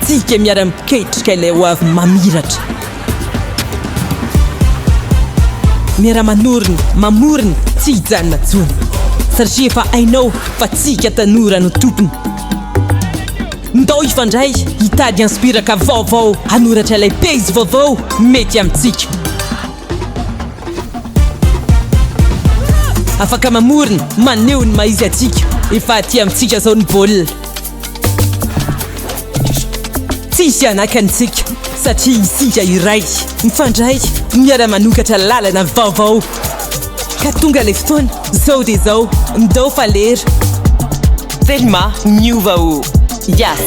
Tsika miara-miketrika ilay ho avy mamiratra. Miara-manorina, mamorona, tsy hijanona intsony. Satria efa hainao fa tsika tanora no tompony. Ndao hifandray, hitady inspiraka vaovao, hanoratra ilay pejy vaovao mety amintsika. Afaka mamorona, maneho ny maha izy antsika. Efa aty amintsika izao ny baolina. Tsy hisy hanakana antsika satria isika iray, mifandray, miara-manokatra lalana vaovao. Ka tonga ilay fotoana, zao dia zao, ndao fa lera. Telma miova o! Yas!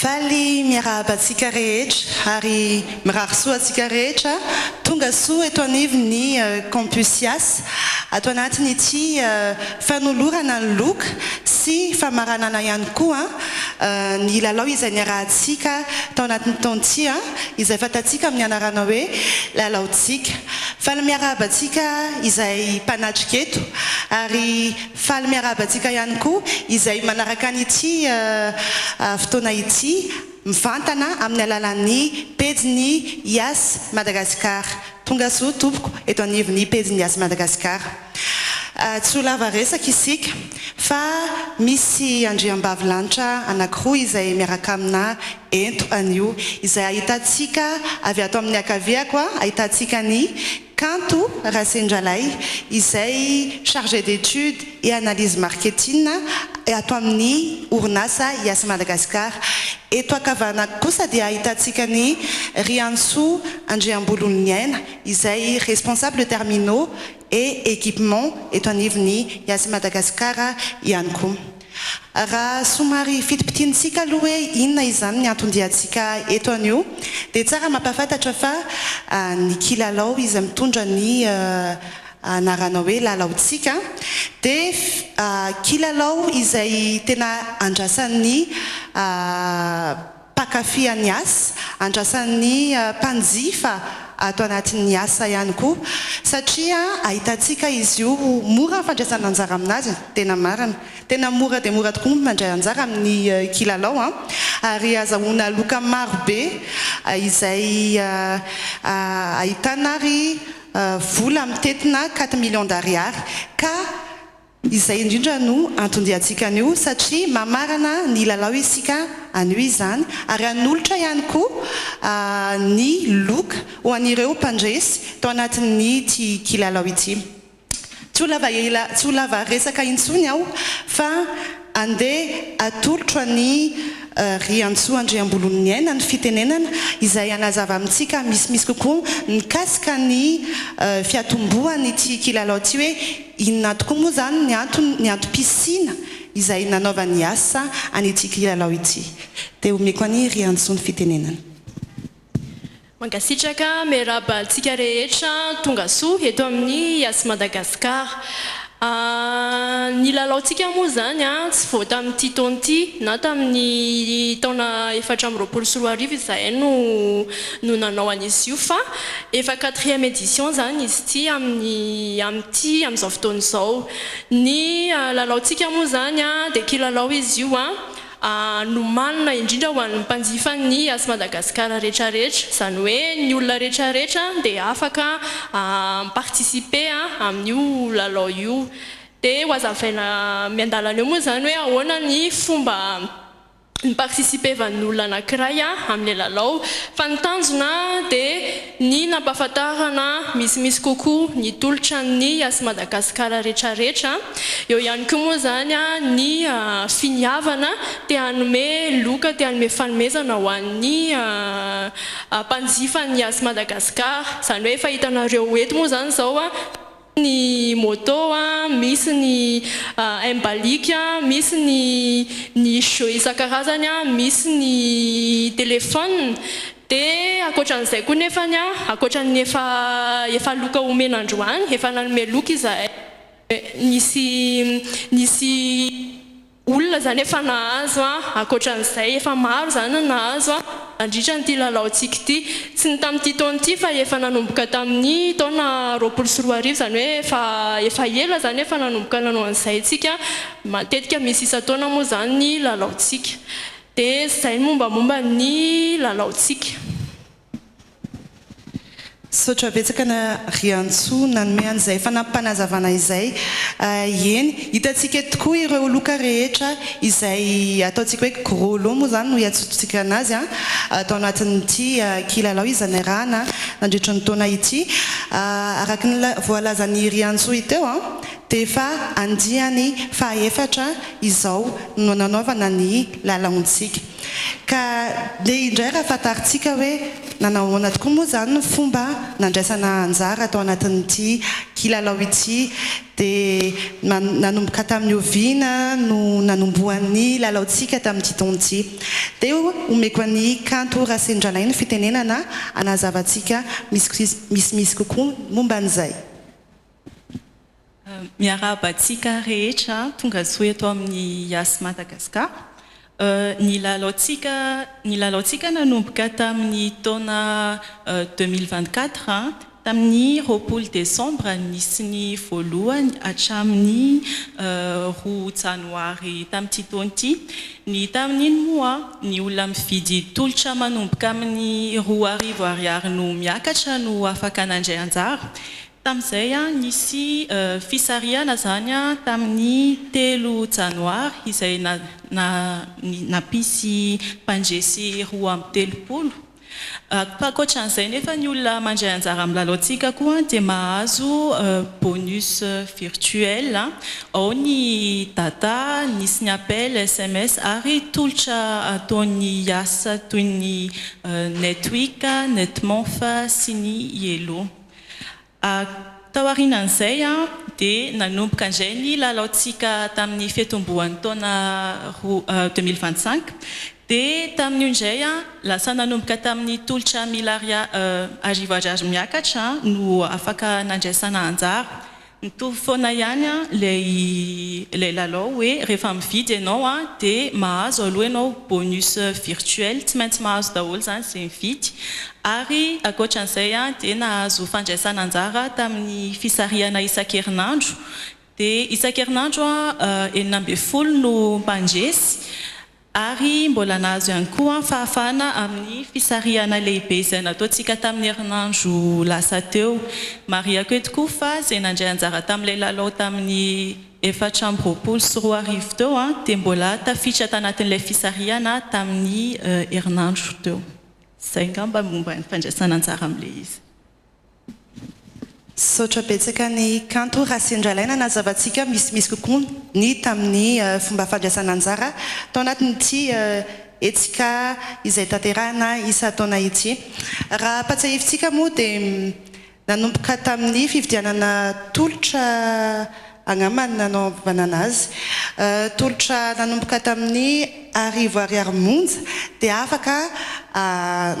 Faly miarahaba antsika rehetra ary mirary soa antsika rehetra tonga soa eto anivon'ny Campus Yas ato anatin'ity fanolorana ny loka sy famaranana ihany koa ny lalao izay niarahantsika tao anatin'ny taona ity izay fantatsika amin'ny anarana hoe Lalaontsika. Faly miarahaba antsika izay mpanatrika eto ary Faly miarahaba antsika ihany koa izay manaraka an'ity fotoana ity mivantana amin'ny alalan'ny pejin'ny Yas Madagascar. Tonga soa tompoko eto anivon'ny pejin'ny Yas Madagascar. Tsy ho lava resaka isika fa misy andriambavilanitra anankiroa izay miaraka amina ento anio izay ahitantsika avy ato amin'ny ankaviako ahitantsika ny Kanto Rasendralay, izay chargé d'études et analyse marketing ato amin'ny orinasa Yas Madagascar. Eto ankavanako kosa dia ahitantsika an'i Riantsoa Andriambololoniaina, izay responsable terminaux et équipements eto anivon'ny Yas Madagascar ihany koa. Raha somary fitipitintsika aloha hoe inona izany ny anton-diantsika eto anio dia tsara mampahafantatra fa ny kilalao izay mitondra ny anarana hoe Lalaontsika dia kilalao izay tena andrasan'ny mpankafy ny asa, andrasan'ny mpanjifa ato anatin'ny asa ihany koa satria ahitantsika izy io mora ny fandraisana anjara aminazy, tena marina, tena mora dia mora tokoa ny mandray anjara amin'ny kilalao an, ary azahoana loka maro be izay ahitana ary vola mitentina quatre millions d'ariary ka Izay indrindra no anton-diantsika anio satria mamarana ny lalao isika anio izany ary hanolotra ihany koa ny loka ho an'ireo mpandresy tao anatin'ity kilalao ity. Tsy ho lava ela, tsy ho lava resaka intsony aho fa andeha atolotro an'i Riantsoa Andriambololoniaina ny fitenenana izay hanazava amintsika misimisy kokoa mikasika ny fiatombohan'ity kilalao ity hoe Inona tokoa moa izany ny antony, ny antom-pisiana izay nanaovan'i Asa an'ity kilalao ity? Dia omeko an'i Riantsoa ny fitenenana. Mankasitraka, miarahaba antsika rehetra tonga soa eto amin'ny Yas Madagascar. Ny lalaontsika moa izany tsy vao tamin'ity taona ity na tamin'ny taona 2024 izahay no no nanao an'izy io fa Efa quatrième édition izany izy ity amin'ny amin'ity amin'izao fotoana izao. Ny lalaontsika moa izany dia kilalao izy io nomanina indrindra ho an'ny mpanjifan'ny Yas Madagascar rehetrarehetra. Izany hoe ny olona rehetrarehetra dia afaka mi-participer amin'io lalao io. Dia ho hazavaina miandalana eo moa izany hoe ahoana ny fomba ni-participer-van'ny olona anankiray amin'ilay lalao. Fa ny tanjona dia ny nampahafantarana misimisy kokoa ny tolotra ny Yas Madagascar retraretra. Eo ihany koa moa izany ny finiavana te hanome loka, te hanome fanomezana ho an'ny mpanjifan'ny Yas Madagascar. Izany hoe efa hitanareo eto moa izany izao ny moto a, misy ny aim-baliaka a, misy ny ny jeux isan-karazany a, misy ny téléphone, dia ankoatran'izay koa nefany a, ankoatran'ny efa efa loka omena androany, efa nanome loka izahay, nisy nisy. Olona izany efa nahazo an, ankoatran'izay efa maro izany no nahazo an, nandritra an'ity lalaontsika ity. Tsy ny tamin'ity taona ity fa efa nanomboka tamin'ny taona 2020, izany hoe efa efa ela izany efa nanomboka nanao an'izay isika, matetika misy isan-taona moa izany ny lalaontsika. Dia izay ny mombamomba ny lalaontsika. Misaotra betsaka ana Riantsoa nanome an'izay fanampim-panazavana izay. Eny, hitantsika eto tokoa ireo loka rehetra izay ataontsika hoe gros lot moa izany no iantsoantsika anazy tao anatin'ity kilalao izay niarahana nandritra ny taona ity. Araka ny voalazan'i Riantsoa teo dia efa andiany fahaefatra izao no nanaovana ny lalaontsika. Ka ndeha indray raha fantarintsika hoe nanahoana tokoa moa izany ny fomba nandraisana anjara tao anatin'ity kilalao ity, dia nanomboka tamin'ny oviana no nanombohan'ny lalaontsika tamin'ity taona ity. Dia omeko an'i Kanto Rasendralahy ny fitenenana hanazavantsika misimisy kokoa momba an'izay. Miarahaba antsika rehetra tonga soa eto amin'ny Yas Madagascar. Ny lalaontsika ny lalaontsika nanomboka tamin'ny taona 2024, tamin'ny 20 desambra nisy ny voalohany hatramin'ny roa janoary tamin'ity taona ity. Ny tamin'iny moa ny olona mividy tolotra manomboka amin'ny 2000 ariary no miakatra no afaka nandray anjara. Tamin'izay, nisy fisarihana izany tamin'ny telo janoary izay nampisy mpandresy 32. Ankoatra an'izay nefa ny olona mandray anjara amin'ny lalaontsika koa dia mahazo bonus virtuel, ao ny data, nisy ny appel, sms ary tolotra ataon'ny Yas toy ny Netweek, Netmonth sy ny Yello. Taorianan'izay dia nanomboka indray ny lalaontsika tamin'ny fiatombohan'ny taona roa 2025. Dia tamin'io indray lasa nanomboka tamin'ny tolotra mille ariary arivo ariary miakatra no afaka nandraisana anjara. Mitovy foana ihany ilay ilay lalao hoe rehefa mividy ianao dia mahazo aloha ianao bonus virtuel, tsy maintsy mahazo daholo izany izay mividy, ary ankoatran'izay dia nahazo fandraisana anjara tamin'ny fisarihana isan-kerinandro, dia isan-kerinandro 16 no mpandresy. Ary mbola nahazo ihany koa fahafahana amin'ny fisarihana lehibe izay nataontsika tamin'ny herinandro lasa teo. Marihako eto koa fa izay nandray anjara tamin'ilay lalao tamin'ny 2024 teo dia mbola tafiditra tanatin'ilay fisarihana tamin'ny herinandro teo. Izay angamba momba ny fandraisana anjara amin'ilay izy. Misaotra betsaka an'i Kanto Rasendralahy nanazava antsika misimisy kokoa ny tamin'ny fomba fandraisana anjara tao anatin'ity hetsika izay tanterahina isan-taona ity. Raha ampatsiahivintsika moa dia nanomboka tamin'ny fividianana tolotra angamba ny nanaovana anazy. Tolotra nanomboka tamin'ny arivo ariary monja dia afaka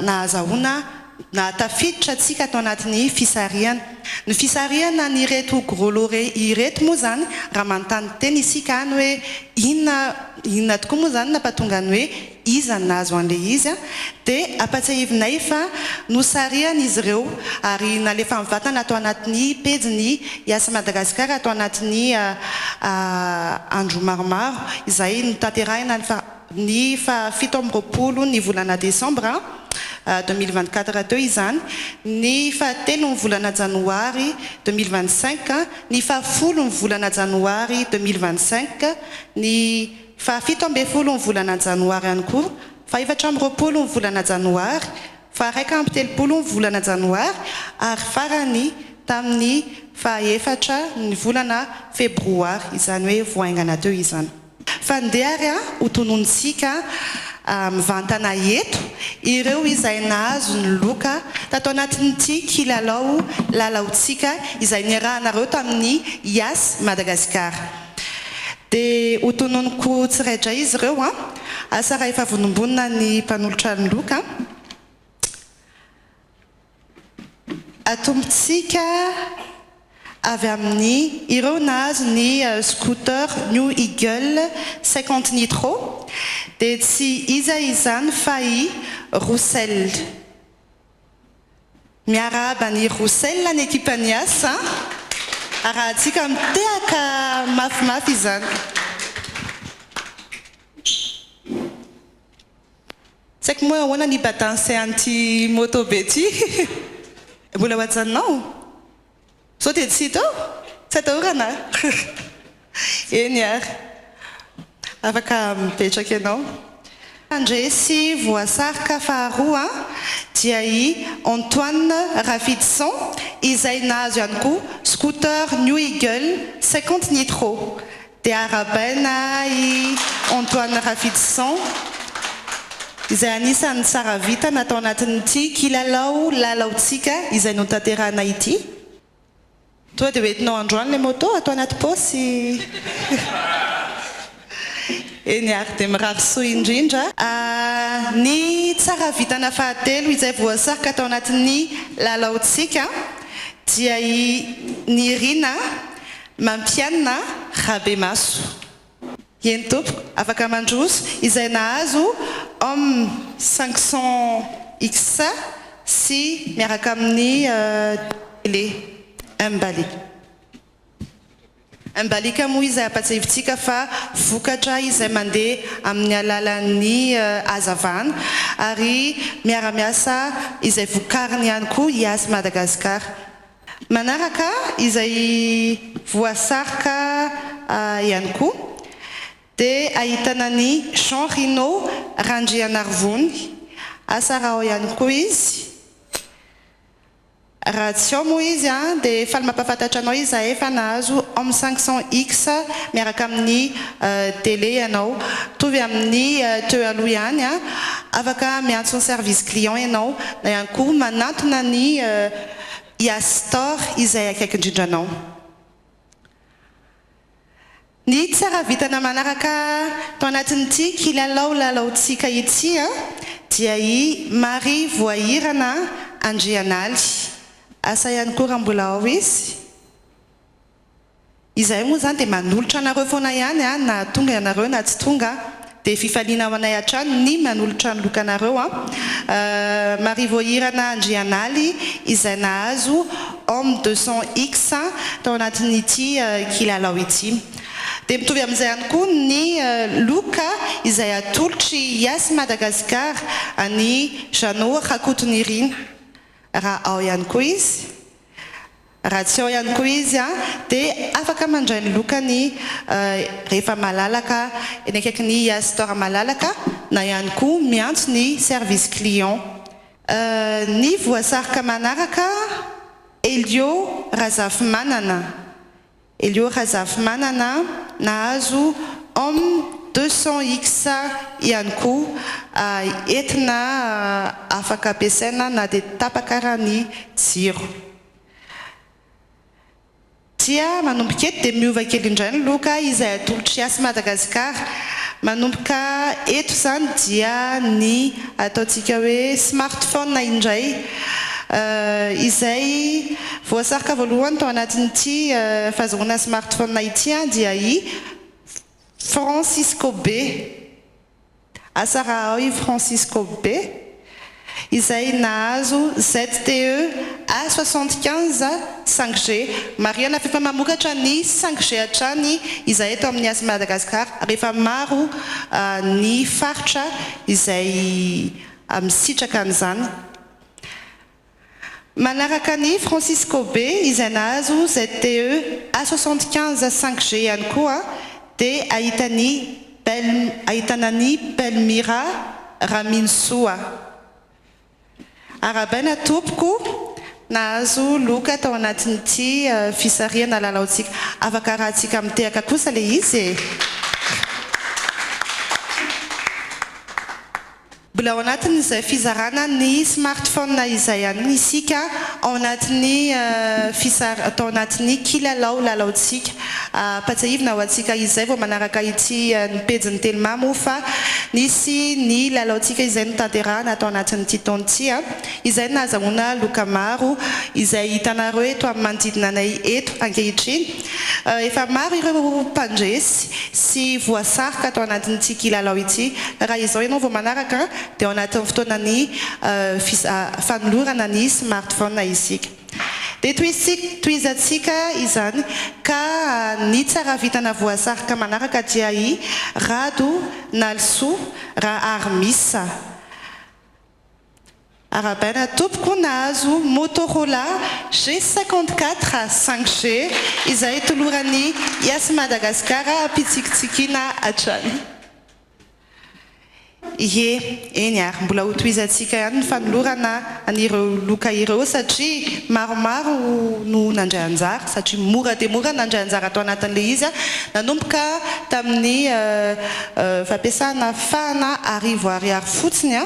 nahazahoana Nahatafiditra antsika ato anatin'ny fisarihana. Ny fisarihana an'ireto gros lot ireto moa izany, raha manontany tena isika any hoe inona inona tokoa moa izany nampatonga ny hoe iza no nahazo an'ilay izy, dia ampatsiahivinay fa nosarihana izy ireo ary nalefa mivantana ato anatin'ny pejin'ny Yas Madagascar ato anatin'ny andro maromaro izay notanterahina ny Ny faha 27 ny volana desambra 2024 teo izany, ny faha telo ny volana janoary 2025, ny faha folo ny volana janoary 2025, ny faha 17 ny volana janoary ihany koa, faha 24 ny volana janoary, faha 31 ny volana janoary ary farany tamin'ny faha efatra ny volana febroary, izany hoe vao haingana teo izany. Fa ndeha ary ho tononintsika mivantana eto ireo izay nahazo ny loka tato anatin'ity kilalao lalaontsika izay niarahanareo tamin'ny Yas Madagascar. Dia ho tononiko tsiraidray izy ireo an! Asa raha efa vonombonona ny mpanolotra ny loka. Atombontsika. Avy amin'ny ireo nahazo ny scooter New Eagle 50 Nitro dia tsy iza izany fa i Roussel. Miarahaba an'i Roussel ny ekipan'ny Yas a! Arahantsika mitehaka mafimafy izany. Tsy haiko moa ahoana ny hibadanse an'ity moto be ity. Mbola ho ajanonao? Sao dia tsy hita ao? Tsy atahorana? Eny ary. Afaka mipetraka ianao. Mpandresy voasarika faharoa dia i Antoine Rafidison izay nahazo ihany koa scooter New Eagle 50 Nitro. Dia arahabaina i Antoine Rafidison izay anisan'ny tsara vintana tao anatin'ity kilalao lalaontsika izay notanterahina ity. Tonga dia hoentinao androany ilay moto ato anaty paosy. Eny ary dia mirary soa indrindra. Ny tsara vintana fahatelo izay voasarika tao anatin'ny lalaontsika dia i Nirina Mampianina Rabemaso. Eny tompoko, afaka mandroso izay nahazo Home 500 X sy miaraka amin'ny télé Mbaliaka. Mbaliaka moa izay ampatsiahivintsika fa vokatra izay mandeha amin'ny alalan'ny hazavana ary miara-miasa izay vokariny ihany koa Yas Madagascar. Manaraka izay voasarika ihany koa dia ahitana an'i Jean Rino Randrianarivony, asa raha ao ihany koa izy, raha tsy ao moa izy dia faly mampahafantatra anao izahay fa nahazo Home 500 X miaraka amin'ny télé ianao, mitovy amin'ny teo aloha ihany, afaka miantso ny service client ianao na ihany koa manantona ny Yas Store izay akaiky indrindra anao. Ny tsara vintana manaraka tao anatin'ity kilalao lalaontsika ity dia i Marie Voahirana Andrianaly. Asa ihany koa raha mbola ao izy. Izahay moa izany dia manolotra anareo foana ihany an, na tonga ianareo na tsy tonga dia fifaliana ho anay hatrany ny manolotra ny lokanareo an. Marie Voahirana Andrianaly izay nahazo Homme 200 X tao anatin'ity kilalao ity. Dia mitovy amin'izay ihany koa ny loka izay atolotr'i Yas Madagascar an'i Jeannot Rakotonirina raha ao ihany koa izy. Raha tsy ao ihany koa izy dia afaka mandray ny lokany rehefa malalaka eny akaikin'ny Yas Store malalaka na ihany koa miantso ny service client. Ny voasarika manaraka, Elio Razafimanana. Elio Razafimanana nahazo Home 200 X ihany koa entina afaka ampiasaina na dia tapaka ara ny jiro. Dia manomboka eto dia miova kely indray ny loka izay atolotr'i Yas Madagascar. Manomboka eto izany dia ny ataontsika hoe smartphone indray izay voasarika voalohany tao anatin'ity fahazoana smartphone ity dia i Francisco Be. Asa raha ao i Francisco Be, izay nahazo ZTE A 75 5G. Marihana fa efa mamokatra ny 5G hatrany izahay eto amin'ny Yas Madagascar ary efa maro ny faritra izay misitraka an'izany. Manaraka an'i Francisco Be izay nahazo ZTE A 75 5G ihany koa dia ahitan'i Bel ahitana an'i Belmira Raminosoa. Arahabaina tompoko, nahazo loka tao anatin'ity fisarihana lalaontsika. Afaka arahantsika mitehaka kosa ilay izy e! Mbola ao anatin'izay fizarana ny smartphone izay ihany isika ao anatin'ny fisar atao anatin'ny kilalao lalaontsika. Ampatsiahivina ho antsika izay vao manaraka ity ny pejin'ny Telma moa fa nisy ny lalaontsika izay notanterahana tao anatin'ity taona ity izay nahazahoana loka maro izay hitanareo eto amin'ny manodidina anay eto ankehitriny. Efa maro ireo mpandresy sy voasarika ato anatin'ity kilalao ity. Raha izao ianao vao manaraka dia ao anatin'ny fotoanan'ny fanolorana ny smartphone isika. Dia tohizantsika izany ka ny tsara vintana voasarika manaraka dia i Rado Nalisoa Raharimisa. Arahabaina tompoko nahazo Motorola G 54 5G izay toloran'ny Yas Madagascar am-pitsikitsikiana hatrany. Ie, eny ary, mbola hotohizantsika ihany ny fanolorana an'ireo loka ireo satria maromaro no nandray anjara, satria mora dia mora ny nandray anjara tao anatin'ilay izy, nanomboka tamin'ny fampiasana fahana 1000 ariary fotsiny.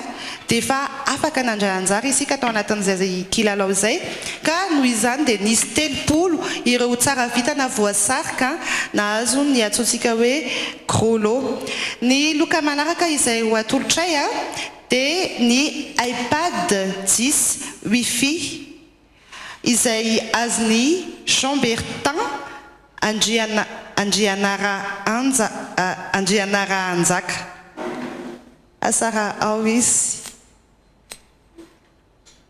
dia efa afaka nandray anjara isika tao anatin'izay kilalao izay ka noho izany dia nisy 30 ireo tsara vintana voasarika nahazo ny antsointsika hoe gros lot. Ny loka manaraka izay ho atolotray dia ny iPad 10 Wifi izay azon'i Jean Bertin Andriana Andrianara Anja Andrianarahanjaka. Asa raha ao izy.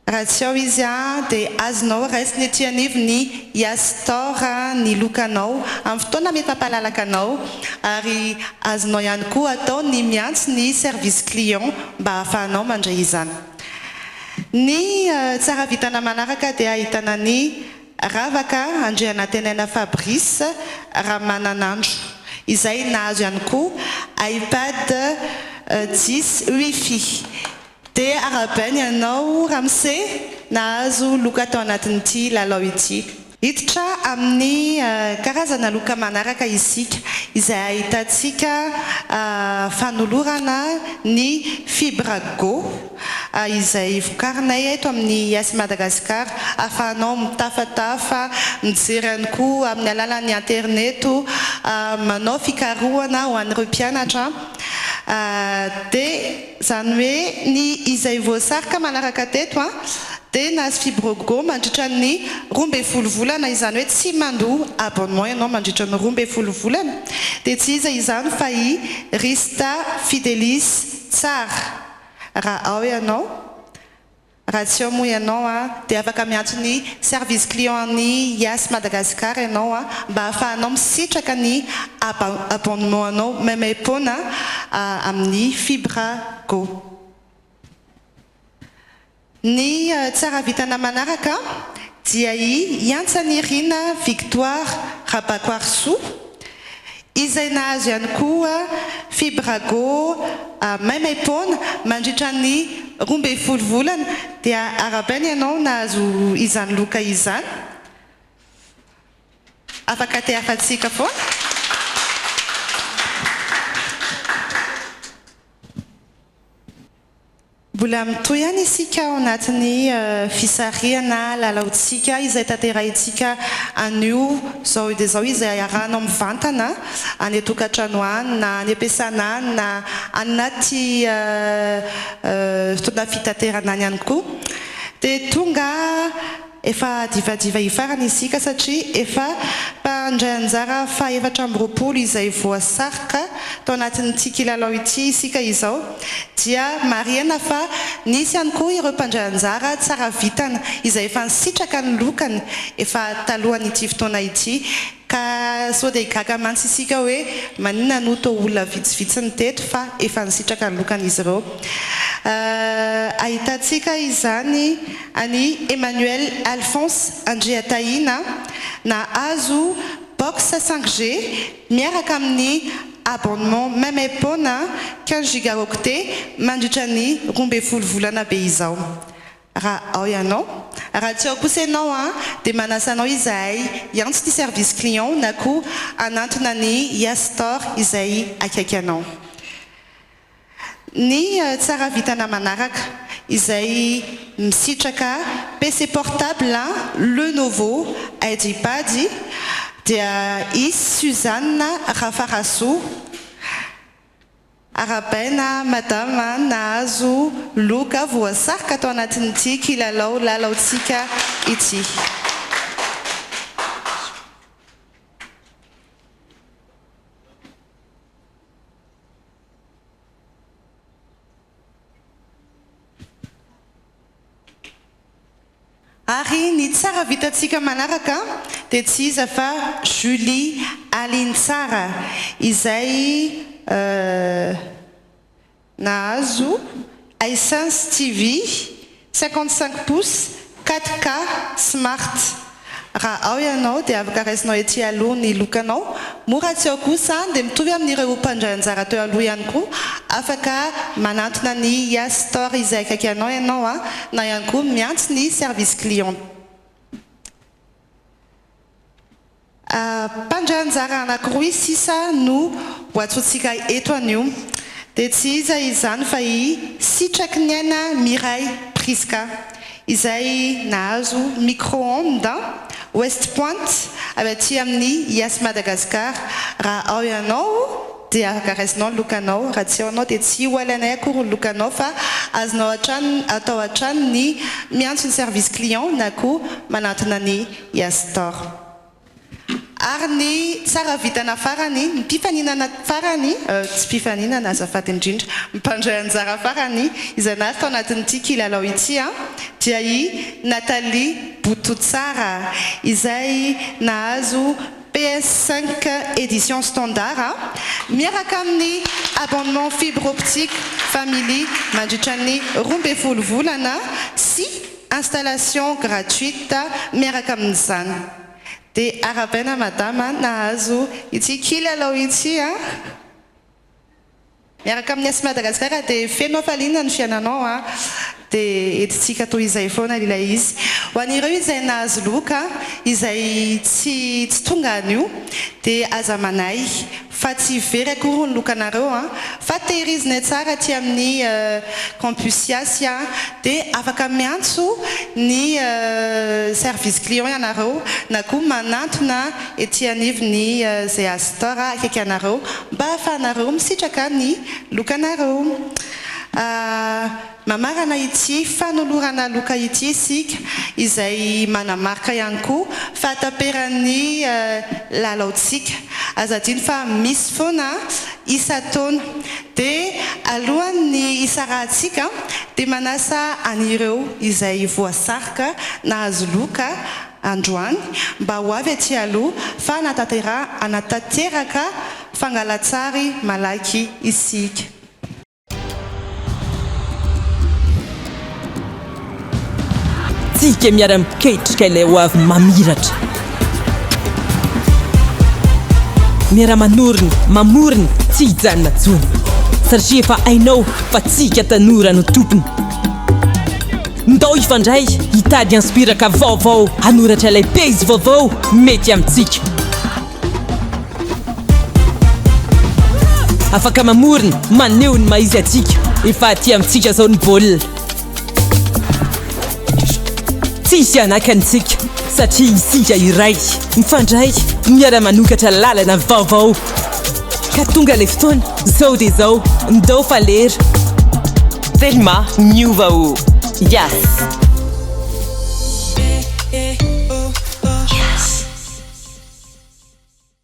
Raha tsy ao izy dia azonao raisina ety anivon'ny Yas Store ny lokanao amin'ny fotoana mety mampalalaka anao ary azonao ihany koa atao ny miantso ny service client mba ahafahanao mandray izany. Ny tsara vintana manaraka dia ahitana ny Ravaka Andrianantenaina Fabrice Ramananandro, izay nahazo ihany koa iPad 10 Wifi. Dia arahabaina ianao ramose nahazo loka tao anatin'ity lalao ity. Hiditra amin'ny karazana loka manaraka isika, izay ahitantsika fanolorana ny Fibre Go. izay vokarinay eto amin'ny IS Madagascar ahafahanao mitafatafa, mijery ihany koa amin'ny alalan'ny aterineto, manao fikarohana ho an'ireo mpianatra. Dia izany hoe ny izay voasarika manaraka teto dia nahazo fibre go mandritra ny 12 volana, izany hoe tsy mandoa abonnement ianao mandritra ny 12 volana. Dia tsy iza izany fa i Rista Fidelis Tsara. Raha ao ianao, raha tsy ao moa ianao dia afaka miantso ny service client an'ny Yas Madagascar ianao mba ahafahanao misitraka ny abonnement anao maimaimpoana amin'ny fibre go. Ny tsara vintana manaraka dia i Iantsanirina Victoire Rabakoarisoa izay nahazo ihany koa Fibrago maimaimpoana mandritra ny 12 volana dia arahabaina ianao nahazo izany loka izany. Afaka tehafantsika foana. Mbola mitohy ihany isika ao anatin'ny fisarihana lalaontsika izay tanterahintsika anio izao dia izao izay arahanao mivantana any an-tokantrano any na any am-piasana any na anaty fotoana fitaterana any ihany koa. Dia tonga Efa divadiva hifarana isika satria efa mpandray anjara faha-24 izay voasarika tao anatin'ity kilalao ity isika izao dia marihana fa nisy ihany koa ireo mpandray anjara tsara vintana izay efa nisitraka ny lokany efa talohan'ity fotoana ity ka sao dia gaga mantsy isika hoe maninona no toa olona vitsivitsy ny teto fa efa nisitraka ny lokany izy ireo. Ahitantsika izany an'i Emmanuel Alphonse Andriatahina nahazo box 5G miaraka amin'ny abonnement maimaim-poana 15 gigaoctets mandritra ny 12 volana be izao. Raha ao ianao. Raha tsy ao kosa ianao an, dia manasa anao izahay hiantso ny service client na koa hanantona ny Yas Store izay akaiky anao. Ny tsara vintana manaraka izay misitraka PC portable Lenovo IdeaPad dia i Suzanne Rafarasoa. Arahabaina madama nahazo loka voasarika tao anatin'ity kilalao lalaontsika ity. Ary ny tsara vitantsika manaraka dia tsy iza fa Julie Alintsara izay nahazo Hisense TV 55 pouces 4K Smart. Raha ao ianao dia afaka raisinao ety aloha ny lokanao, moa raha tsy ao kosa dia mitovy amin'ireo mpandray anjara teo aloha ihany koa, afaka manantona ny Yas Store izay akaiky anao ianao na ihany koa miantso ny service client. Mpandray anjara anankiroa sisa no ho antsointsika eto anio. Dia tsy iza izany fa i Sitrakiniaina Miray Prisca, izay nahazo micro-ondes West Point avy aty amin'ny Yas Madagascar. Raha ao ianao dia afaka raisinao ny lokanao, raha tsy ao ianao dia tsy ho alainay akory ny lokanao fa azonao hatrany atao hatrany ny miantso ny service client na koa manantona ny Yas Store. Ary ny tsara vintana farany, ny mpifaninana farany, tsy mpifaninana azafady indrindra, mpandray anjara farany izay nahazo tao anatin'ity kilalao ity dia i Nathalie Bototsara izay nahazo PS cinq édition standard miaraka amin'ny abonnement fibre optique family mandritra ny 12 volana sy Installation gratuite miaraka amin'izany. Dia arahabaina madama nahazo ity kilalao ity a! Miaraka amin'ny Yas Madagascar dia feno hafaliana ny fiainanao a! Dia entintsika toy izay foana ilay izy. Ho an'ireo izay nahazo loka izay tsy tsy tonga anio dia aza manahy Fa tsy very akory ny lokanareo an! Fa tehirizinay tsara aty amin'ny campus Yas an! Dia afaka miantso ny service client ianareo na koa manantona ety anivon'ny ZA Store akaiky anareo mba ahafahanareo misitraka ny lokanareo. Mamarana ity fanolorana loka ity isika izay manamarika ihany koa fahataperan'ny lalaontsika. Aza adino fa misy foana isan-taona. Dia alohan'ny hisarahantsika dia manasa an'ireo izay voasarika nahazo loka androany mba ho avy aty aloha fa hanatanteraka fangalan-tsary malaky isika. Tsika miara-miketrika ilay ho avy mamiratra. Miara-manorina, mamorona, tsy hijanona intsony. Satria efa hainao fa tsika tanora no tompony. Ndao hifandray, hitady inspiraka vaovao, hanoratra ilay pejy vaovao mety amintsika. Afaka mamorona, maneho ny maha izy antsika. Efa aty amintsika izao ny baolina. Tsy hisy hanaka antsika satria isika iray, mifandray, miara-manokatra lalana vaovao. Ka tonga ilay fotoana, izao dia izao, ndao fa lera. Telma miova o! Yas!